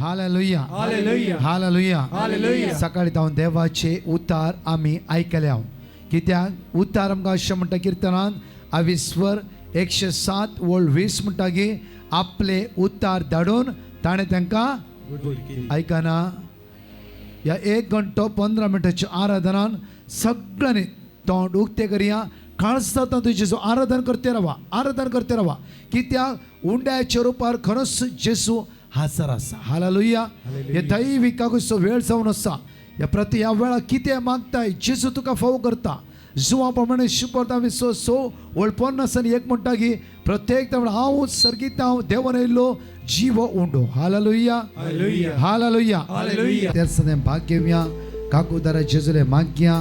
Hallelujah. Hallelujah. Hallelujah. Hallelujah. सकाळी जावन देवाचे उतार आमी आयकल्या. कित्याक उतार आमकां अशें म्हणटा किर्तनान आविस्वर 107 ओळ 20 म्हणटा की आपले उतार धाडून ताणें तांकां आयकना. ह्या 1 घंटो 15 मिनटाच्या आराधनान सगळ्यांनी तोंड उक्तें करया. काळजांत तुजें जेजू आराधन करते रावा, आराधन करते रावा. कित्याक उंड्याच्या रुपार खरोच जेजू हाजर आसा. हालेलुया. हे दैवी कागूचो वेळ जावन आसा. ह्या प्रती ह्या वेळार कितें मागताय जेजू तुका फावो करता. जुवा प्रमाणे शिकवता 6 ओळ 51 म्हणटा की प्रत्येक तवळ हांव सर्गीत हांव देवान येयल्लो जीव उंडो. हालेलुया. हालेलुया. हालेलुया. हालेलुया. तेर्सान भाग घेवया. काकूदारा जेजूले मागया.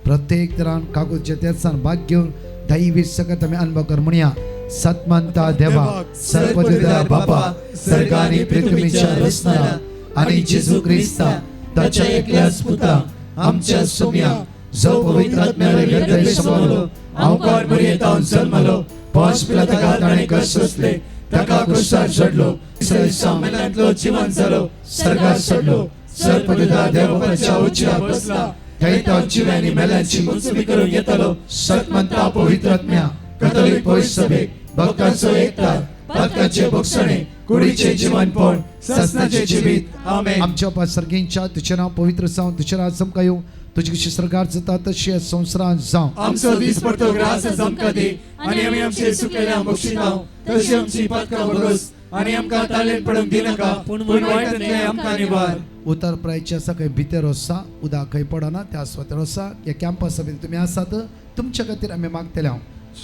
प्रत्येक तरान काकूच्या तेर्सान भाग घेवन दैवी सकत आमी अनुभव कर म्हणया. सतमंता देवा, सर्वदिदा बापा, सर्गानी पृथ्वीच्या रचणारा आणि जेजू ख्रिस्ता ताच्या एकल्याच पुता आमच्या सोम्या, जो पवित्र आत्म्याने गर्भे समावलो, अवकार मरियेतावन जन्मलो, पोंस पिलाताका ताणें कश्ट सोंसले, ताका क्रुसार चडलो, तिसऱ्या दिसा मेल्यांतलो जिवन जालो, सर्गार चडलो, सर्वपिता देवबापाच्या उजव्या बसला, थंय तो जिव्यांनी मेल्यांची मुंचबी करूंक येतलो. सतमंता पवित्र आत्म्या, कथोलिक पवित्र सभेक, भक्तांचो एकता, पातकाचे भोगसणे, कुडीचे जीवनपण, ससनाचे जिवीत. आमेन. आमच्या बापा सर्गींच्या, तुझें नांव पवित्र जावं, तुजें राज आमकां येवं, तुजी कशी सर्गार जाता तशी ह्या संवसारांत जावं. आमचो दीस पडतो ग्रास आमकां दी आनी आमी आमचे सुकेल्या बक्षिताव तशी आमची पातकां भोगस आनी आमकां तालेन पडूंक दिनाका, पूण वायटांतलें आमकां निवार. उतर प्रायचे आसा खंय भितर आसा, उदक खंय पडना त्या सुवातेर आसा. ह्या कॅम्पसा भितर तुमी आसात, तुमच्या खातीर आमी मागतले. हांव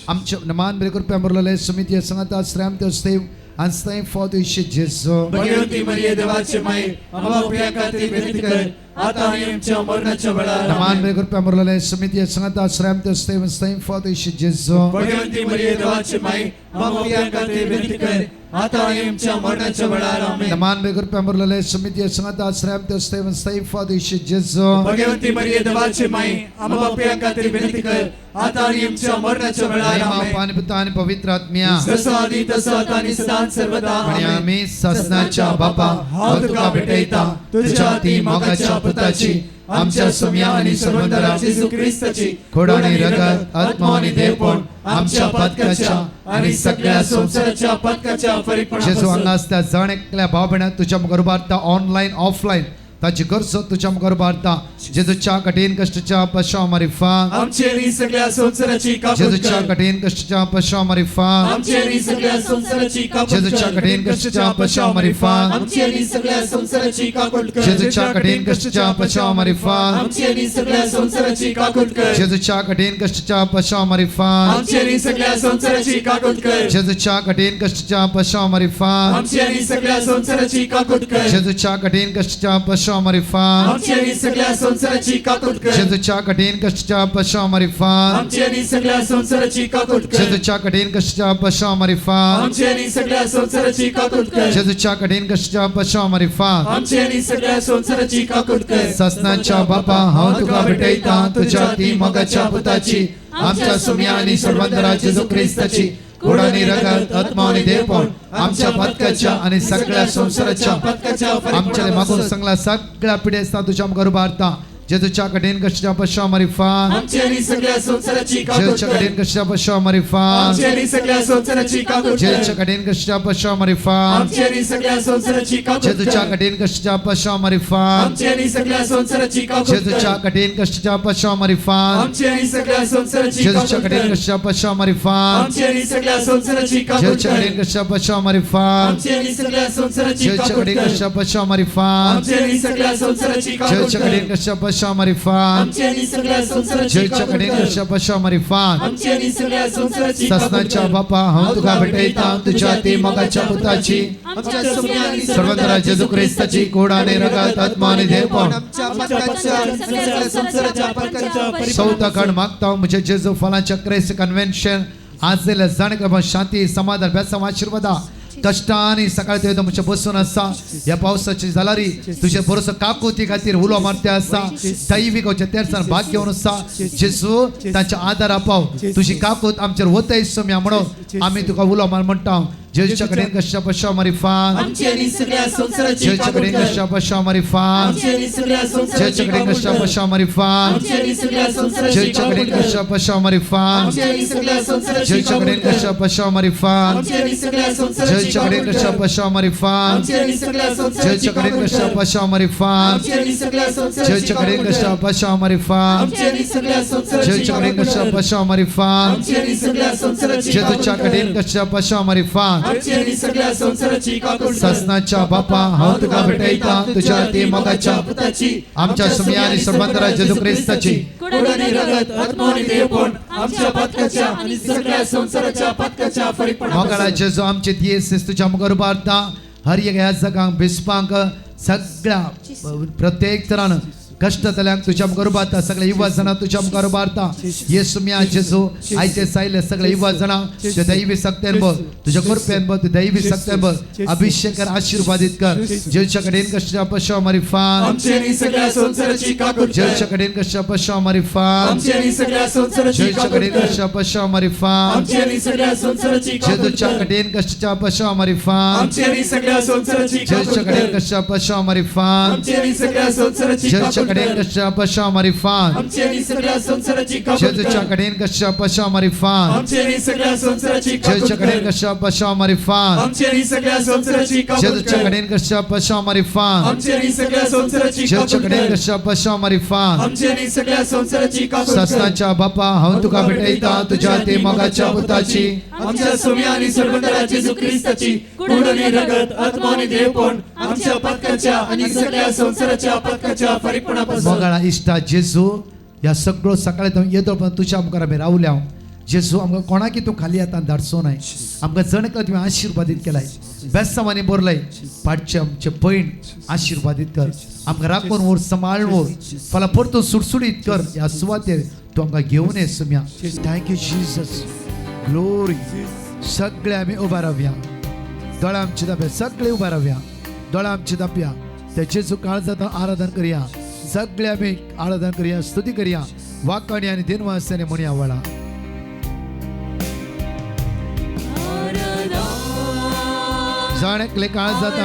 आमच्या मान बरे कृपया मुरलेले समिती सांगता श्रेम देव आनी फॉद जेजू. भगवती मरिये, देवाचे माई, आम्हा पाप्यां खातीर विनंती कर, आता आणि आमच्या मरणाच्या वेळार. मान बरे कृपया मुरलेले समिती सांगता श्रेम देव आनी फॉद जेजू. भगवती मरिये, देवाचे माई, आम्हा पाप्यां खातीर विनंती कर, आता आणि आमच्या मरणाच्या वेळार. आमेन. मान बरे कृपया मुरलेले समिती सांगता श्रेम देव आनी फॉद जेजू. भगवती मरिये, देवाचे माई, आम्हा पाप्यां खातीर विनंती कर, आता आणि आमच्या मरणाच्या वेळार. आमेन. पाणी पुता आणि पवित्र आत्म्या. जसो आदी तसो आता आणि सदां सर्वदा. आणि आमेन. आम्ही ससनाच्या बापा, हांव तुका भेटयता तुझ्या ती मोगाच्या पुताची, आमच्या सुम्या आणि सर्वंदरा जेजू ख्रिस्ताची खोड आणि रगत, आत्मा आणि देवपण, आमच्या पातकाच्या आणि सगळ्या संसाराच्या पातकाच्या जेजू फरीकपणापासून हांगा आसता जण एकल्या भाव भयणाक तुज्या मुखार उबारता. ऑनलायन ऑफलायन ताची गरज तुज्या मुखार उबारता. जेजूच्या कठीण कश्टच्या पशा मारिफा आमची आणि सगळ्या संसाराची काकूट जेजूच्या कर. कठीण कश्टच्या पशा मारिफा आमची आणि सगळ्या संसाराची काकूट जेजूच्या कर. कठीण कश्टच्या पशा मारिफा आमची आणि सगळ्या संसाराची काकूट कर. जेजूच्या कठीण कश्टच्या पशा मारिफा आमची आणि सगळ्या संसाराची काकूट कर. जेजूच्या कठीण कश्टच्या पशा मारिफा आमची आणि सगळ्या संसाराची काकूट कर. जेजूच्या कठीण कश्टच्या पशा मारिफा आमची आणि सगळ्या संसाराची काकूट कर. जेजूच्या कठीण कश्टच्या पशा मारिफा आमची आणि सगळ्या संसाराची काकूट कर. जेजूच्या कठीण कश्टच्या पशा मारिफा आमची आणि सगळ्या संसाराची काकूट कर. जेजूच्या कठीण कश्टच्या पशा मारिफा आमची आणि सगळ्या संसाराची काकूट कर. जेजूच्या कठीण कश्टच्या पशा मारिफा आमची आणि सगळ्या संसाराची काकूट कर. ससनाच्या बापा, हांव तुका भेटयता तुझ्या ती मोगाच्या पुताची, आमच्या सुम्या आणि सर्वंदरा जेजू ख्रिस्ताची कोड आणि रगत, आत्मा आणि देवपण, आमच्या पातकाच्या आणि सगळ्या संसाराच्या पातकाच्या आमच्या मागून सांगला सगळ्या पिढ्या तुझ्या मुखार उबारता. जेजूच्या कठीण कश्टच्या पशा मारिफा आमची आणि सगळ्या संसाराची काकूट जेजूच्या कर. कठीण कश्टच्या पशा मारिफा आमची आणि सगळ्या संसाराची काकूट जेजूच्या कर. कठीण कश्टच्या पशा मारिफा आमची आणि सगळ्या संसाराची काकूट जेजूच्या कर. कठीण कश्टच्या पशा मारिफा आमची आणि सगळ्या संसाराची काकूट जेजूच्या कर. कठीण कश्टच्या पशा मारिफा आमची आणि सगळ्या संसाराची जेजूच्या काकूट कठीण कर. कश्टच्या पशा मारिफा आमची आणि सगळ्या संसाराची काकूट जेजूच्या कर. कठीण कश्टच्या पशा मारिफा आमची आणि सगळ्या संसाराची जेजूच्या काकूट कठीण कर. कश्टच्या पशा मारिफा आमची आणि सगळ्या संसाराची काकूट जेजूच्या कर. कठीण कश्टच्या पशा मारिफा आमची आणि सगळ्या संसाराची जेजूच्या काकूट कठीण कर. कश्टच्या पशा मारिफा आमची आणि सगळ्या संसाराची काकूट ससनाच्या कर. बापा, हांव तुका भेटयता तुझ्या ती मोगाच्या पुताची, आमच्या सुम्या आणि सर्वंतरा जेजू ख्रिस्ताची कोड आणि रगत, आत्मा आणि देवपण आमच्या पातकाच्या आणि सगळ्या संसाराच्या पातकाच्या चौथा मागता म्हणजे जेजू फलाच्या क्रेस कन्व्हेन्शन आज जाण शांती, समाधान, बेसांव, आशीर्वादा. कष्टाने सकाळी ते तुमच्या बसून आसा. ह्या पावसाची जालारी तुझे बरोसो काकुती खातीर उलो मारते आसा. दैवीक तेरसान भाग घेवन आसा. जेजू, तांच्या आदारा पाव. तुझी काकूत आमचेर वतय सोम्या म्हणून आमी तुका उलो मार म्हणटा. जेजूच्या कडेन कश्या पशा मारिफान आमची आनी सगळ्या संवसाराची जेजूच्या काकूट कडेन कर. कश्या पशा मारिफान आमची आनी सगळ्या संवसाराची जेजूच्या कडेन काकूट कश्या कर. पशा मारिफान आमची आनी सगळ्या संवसाराची जेजूच्या काकूट कडेन कर. कश्या पशा मारिफान आमची आनी सगळ्या संवसाराची जेजूच्या काकूट कडेन कर. कश्या पशा मारिफान आमची आनी सगळ्या संवसाराची जेजूच्या कडेन काकूट कश्या कर. पशा मारिफान आमची आनी सगळ्या संवसाराची जेजूच्या कडेन काकूट कश्या कर. पशा मारिफान आमची आनी सगळ्या संवसाराची जेजूच्या कडेन काकूट कश्या कर. पशा मारिफान आमची आनी सगळ्या संवसाराची जेजूच्या कडेन काकूट कश्या कर. पशा मारिफान आमची आनी सगळ्या संवसाराची काकूट जेजूच्या कडेन कर. कश्या पशा मारिफान आमची आनी सगळ्या संवसाराची काकूट कर. सासनाच्या बापा हांव तुका भेटयता तुझ्या ती मोगाच्या पुताची आमच्या सुम्या आणि सर्वांतरा जेजू ख्रिस्ताची कोड आणि रगत आत्मा आणि देवपण आमच्या पातकाच्या आणि सगळ्या संवसाराच्या पातकाच्या मोगाळा फरीकपणापासून जेजू आमचे दियेस तुझ्या मुखार उबारता हर एक ह्या जगांक बिस्पांक सगळ्या प्रत्येक तरान कश्ट जाल्यांक तुझ्या मुखार उबारता सगळे युवा जाणां तुझ्या मुखार उबारता येसू मिया जेजू आयचे सायले सगळे युवा जाणां तुझ्या दैवी सक्त्यान बघ तुझ्या कृपेन बघ तुझ्या दैवी सक्त्यान बघ अभिषेक कर आशीर्वादित कर जेजूच्या कडेन कश्या पशा मारिफान आमची आणि सगळ्या संवसाराची काकूट कर. जेजूच्या कडेन कश्या पशा मारिफान आमची आणि सगळ्या संवसाराची जेजूच्या काकूट कडेन कर. कश्या पशा मारिफान आमची आणि सगळ्या संवसाराची काकूट जेजूच्या कर. कडेन कश्या पशा मारिफान आमची आणि सगळ्या संवसाराची काकूट जेजूच्या कडेन कर. कश्या पशा मारिफान आमची आणि सगळ्या संवसाराची जेजूच्या काकूट कडेन कर. कश्या पशा मारिफान आमची आणि सगळ्या संवसाराची काकूट जेजूच्या कर. कडेन कश्या पशा मारिफान आमची आणि सगळ्या संवसाराची काकूट जेजूच्या कडेन कर. कश्या पशा मारिफान आमची आणि सगळ्या संवसाराची काकूट जेजूच्या कर. कडेन कश्या पशा मारिफान आमची आणि सगळ्या संवसाराची जेजूच्या काकूट कडेन कर. कश्या पशा मारिफान आमची आणि सगळ्या संवसाराची काकूट कर. सासनाच्या बापा हांव तुका भेटयता तुझ्या ते मोगाच्या पुताची आमच्या सोम्या आणि सर्वंतरा जेजू ख्रिस्ताची कोड आणि रगत आत्मा आणि देवपण आमच्या पातकाच्या आणि सगळ्या संवसाराच्या पातकाच्या फरीकपणापासून मोगाळा इश्टा जेजू ह्या सगळो सकाळी तो येदो पण तुझ्या मुखार आमी रावल्या जेजू आमकां कोणाकी तूं खाली आतां धाडचो नाय आमकां जण एकलो तुवें आशिर्वादीत केलाय बेसांवांनी भरलय पाडचे आमचे पयण आशिर्वादीत कर आमकां राखून व्हर सांबाळून व्हर फाल्यां परतून सुडसुडीत कर ह्या सुवातेर तूं आमकां घेवन ये सुम्या. Thank you Jesus glory. सगळे आमी उबा रावया दोळा आमचे दापया सगळे उबा रावया दोळा आमचे दापया त्या जेजू काळजांत आराधन करया सगळे आमी आराधन करया स्तुती करया वाकाणी आनी दिनवासाने म्हणया वळा. जाण एकले काळजांत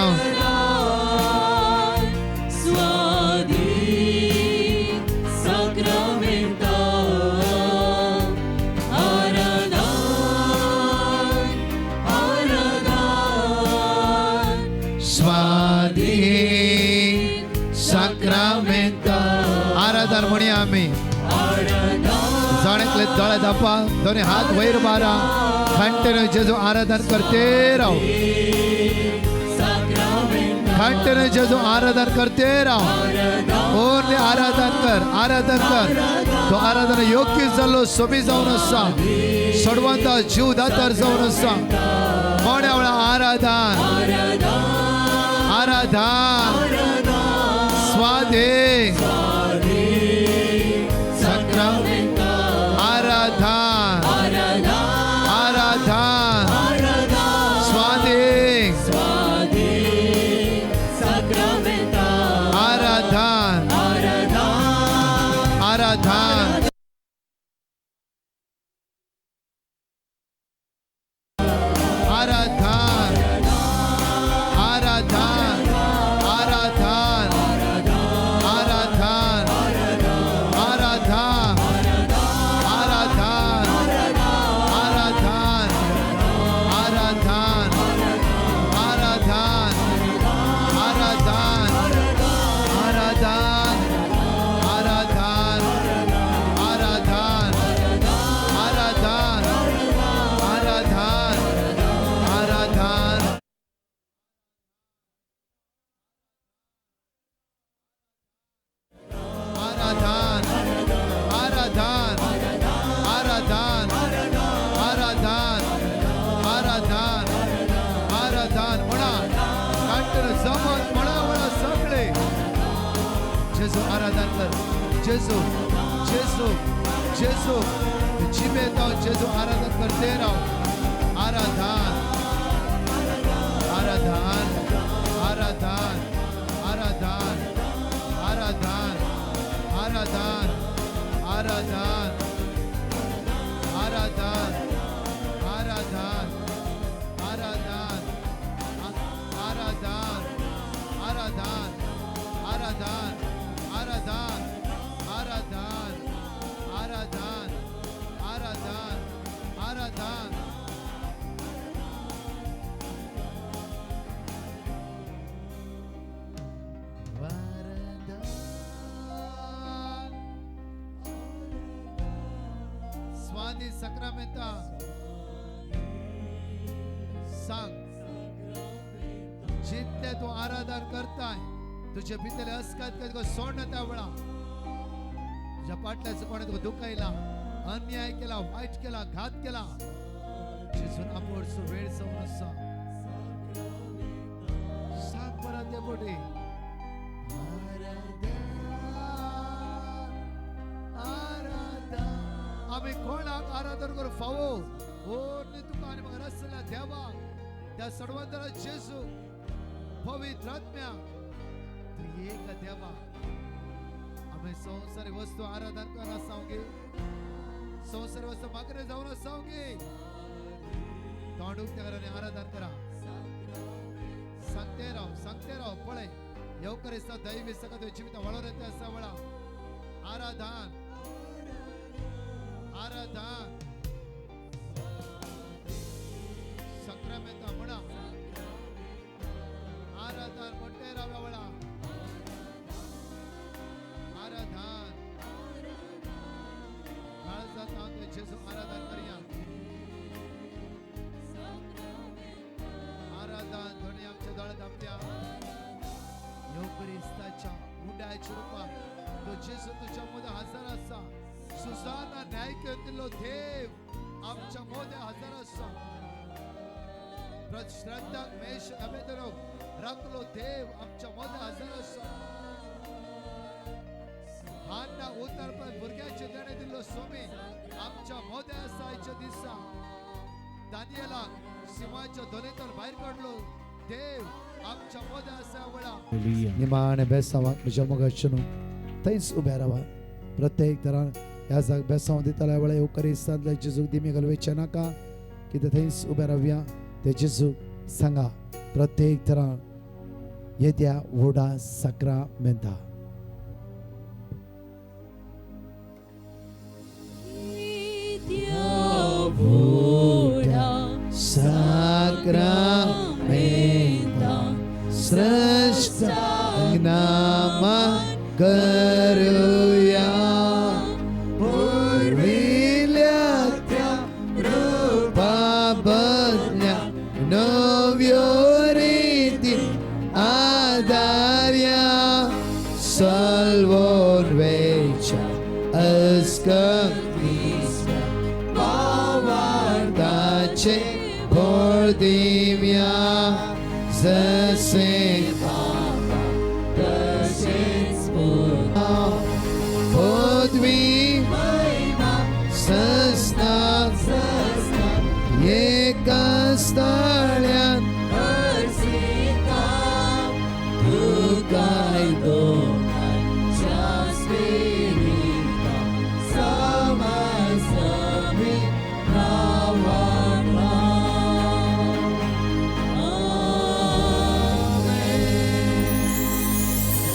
स्वाधीन साक्रामेंता आराधन म्हणया आमी. जाण एकले दोळे दापा दोन्ही हात वयर बारा कंटिन्यू जेजू आराधन करते राव कंटिन्यू जेजू आराधन करते राव. ओनली आराधन कर आराधन कर तो आराधन योग्य जाल्लो सोबी जावन आसा सडवंता जीव दातार जावन आसा मोण्या वेळा आराधन आराधन स्वाधीन साक्रामेंता आराधन आराधन स्वाधीन आराधन आराधन आराधन आराधन आराधन आराधन आराधन आराधन आराधन आराधन आराधन आराधन आराधन आराधन आराधन आराधन आराधन आराधन. आराधन आराधन आराधन आराधन आराधन आराधन म्हणा कंटिन्यू जमत म्हणा म्हणा सगळे जेजू आराधन कर जेजू जेजू जेजू जिबेत जेजू आराधन करते राव. आराधन आराधन आराधन आराधन आराधन आराधन आराधन आराधन आराधन आराधन. सांदी साक्रामेंता सांग. जितले तूं आराधन करताय तुझे भितरले अस्कात काय तुका सोडना त्या वेळा. तुझ्या पाटल्याचं कोणा तुका दुखयला, अन्याय केला, वाईट केला, घात केला, जेजून आपोडसो वेळ जावन आसा. सांग परत ते बोटे. आमी कोणाक आराधन करूं फावो ओरली तुका आनी म्हाका रसल्या देवाक, त्या सर्वांतरा जेजू पवित्र आत्म्या एक देवा. आमी संवसारी वस्तू आराधन कर आसावगे, संवसारी वस्तू मागणे जावन आसावगे. तोंड उक्तें करा आनी आराधन करा. सांगते राव, सांगते राव. पळय येवकर आसा दैवी सगळं तुझ्या जिविता वळोर येता आसा वेळा. आराधन आराधन साक्रामेंता म्हणा. आराधन म्हणते राव्या वेळा. आराधन काळजात हांव जेजू आराधन करया. आराधन धोणी आमच्या दोळ्यात आपल्या येवकरिस्ताच्या उंडाच्या रुपात तो जेजू तुझ्या मध्ये हजर आसा. सुजाना न्याय दिल्लो देव आमच्या मध्ये हजर आसा. श्रद्धाक मेष अबेदरो राखलो देव आमच्या मध्ये हजर आसा. हान्ना उतरपण भुरग्याचे देणे दिल्लो स्वामी आमच्या मध्ये आसा. आयच्या दिसा दानियलाक सिंहाच्या धोनेंतल्यान भायर काडलो देव आमच्या मध्ये आसा वेळा. निमाणे बेसांवाक म्हज्या मोगाचें न्हू थंयच उबे रावा. प्रत्येक तरान ह्या जाग बेसांव दितल्या वेळा येवकरिस्तांतल्या जेजूक दिमी घालवेचें नाका, कितें थंयच उबे रावया. ते जेजूक सांगा प्रत्येक तरान येत्या व्हडा साक्रामेंता. साक्रामेंता श्रेष्ठ नामा करूया. पूर्विल्या त्या रूपा बदल्या नव्यो रीती आदार्या. सल्वोन वेच्या अस्कंतीच्या भावार्थाचे भर दिव्या. जसे बाबा तसेच पदवी सस्ना एका स्थाळ्यान तुकाय दोनाच्या स्पिरिता समासमी नावाना.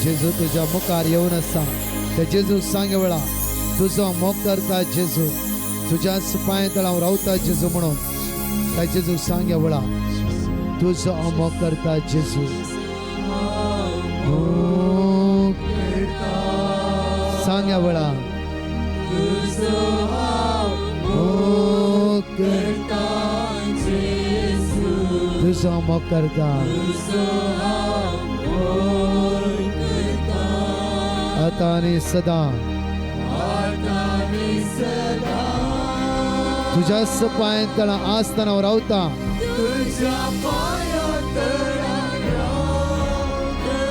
जेजू तुझ्या मुखार येवन आसा. ते जेजू सांग वेळा तुजो मोग करता जेजू, तुझ्याच पांय तळां हांव रावता जेजू म्हणून. त्या जेजू सांग वेळा तुजो हांव मोग करता जेजू. मोग सांग वेळा तुजो हांव मोग करता जेजू, तुजो हांव मोग करता. तुजो हांव मोग करता. आतां आनी सदां आतां आनी सदां तुझ्याच पांय तळां आसतना हांव रावता. तुझ्या पांया तळां रावतलो.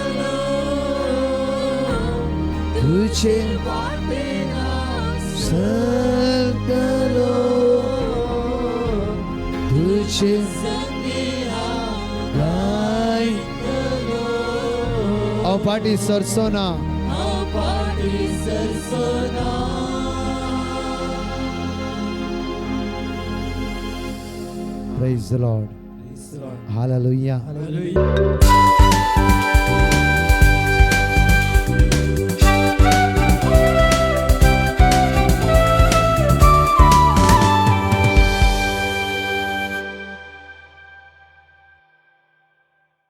तुझे वाटेन चलतलो. तुझे संगी हांव गायतलो. हांव फाटीं सरचो ना. हांव फाटीं सरचो ना. Praise the Lord. Praise the Lord. Hallelujah. Hallelujah.